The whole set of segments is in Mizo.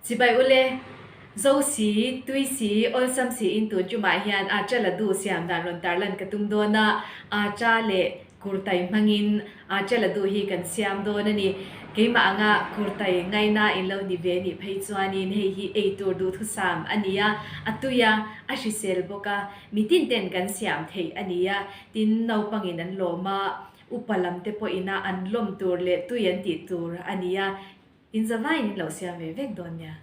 Chibai ule, Zo si, tui si, awlsam si in tun tumah hian Acha Laddu siam dan rawn tarlan ka tum dawn a, Acha leh Kurtai hmangin Acha Laddu hi kan siam dawn a ni. Keimah anga Kurtai ngaina in lo ni ve nih phei chuanin hei hi ei tur duhthusam a ni a, a tui a, a hrisel bawk a, mitin ten kan siam theih a ni a, tin naupangin an lawm a, upa lam te pawhin a an lawm tur leh tui an tih tur a ni a, in zavaiin in lo siam ve vek dawn nia.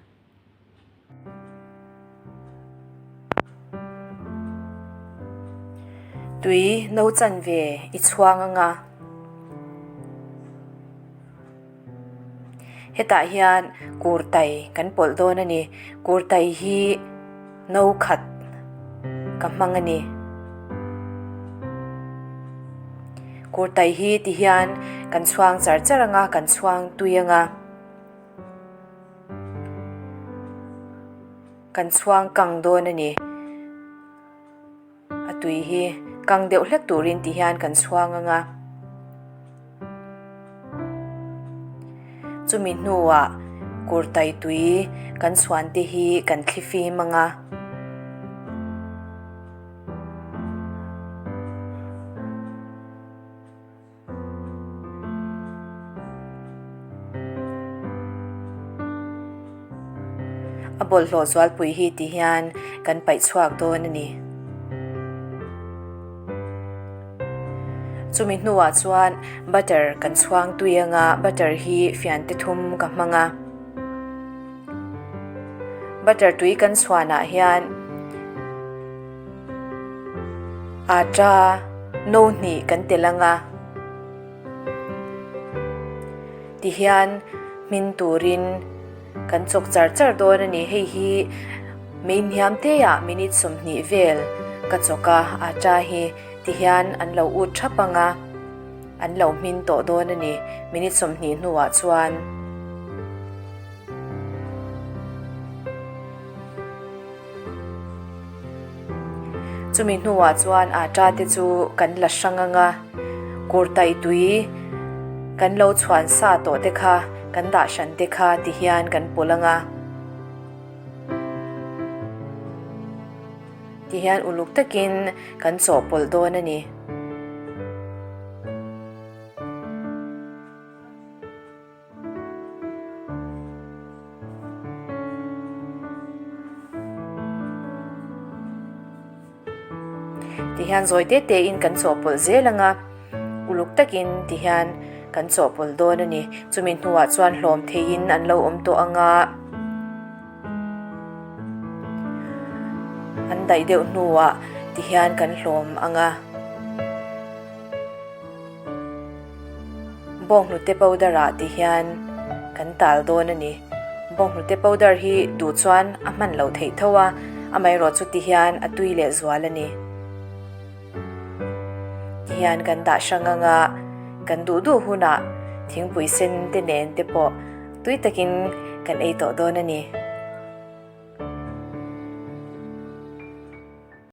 Tui no chan ve i chhuang anga. Hetah hian kurtai kan pawlh dawn a ni. Kurtai hi no khat ka hmang a ni. Kurtai hi ti hian kan chhuang char char ang a, kan chhuang tui ang a. Kan chhuang kang dawn a ni. A tui hi kang deuh hlek turin ti hian kan chhuang ang a. Chumi hnuah kurtai tui kan chhuan te hi kan thli fim ang a. A bawlhhlawh zualpui hi ti hian kan paih chhuak dawn a ni. Chumi hnuah chuan butter kan chhuang tui anga butter hi fian te thum ka hmang a. Butter tui kan chhuanah hian Atta no hnih kan tel ang a, tihian hmin turin kan chawk char char dawn a ni. Hei hi mei hniam te ah minute 20 vel ka chawk a, atta hi tihian an lo ut thap ang a, an lo hmin tawh dawn a ni minute 20 hnuah chuan. Chumi hnuah chuan atta te chu kan la hrang ang a, kurtai tui kan lo chhuan sa tawh te kha kan dah hran te kha ti hian kan pawlh ang a. Ti hian uluk takin kan chawhpawlh dawn a ni. Tihian zawi te te in kan chawhpawlh zel ang a, uluk takin tihian kan chawhpawlh dawn a ni. Chumi hnuah chuan hlawm theihin an lo awm tawh ang a, an daih deuh hnuah tihian kan hlawm ang a. Bawnghnute powder ah ti hian kan tal dawn a ni. Bawnghnute powder hi duh chuan a hman loh theih tho a, amaherawh chu ti hian a tui leh zual a ni. Ti hian kan dah hrang ang a, kan duh duh hunah thingpui sen te nen te pawh tui takin kan ei tawh dawn a ni.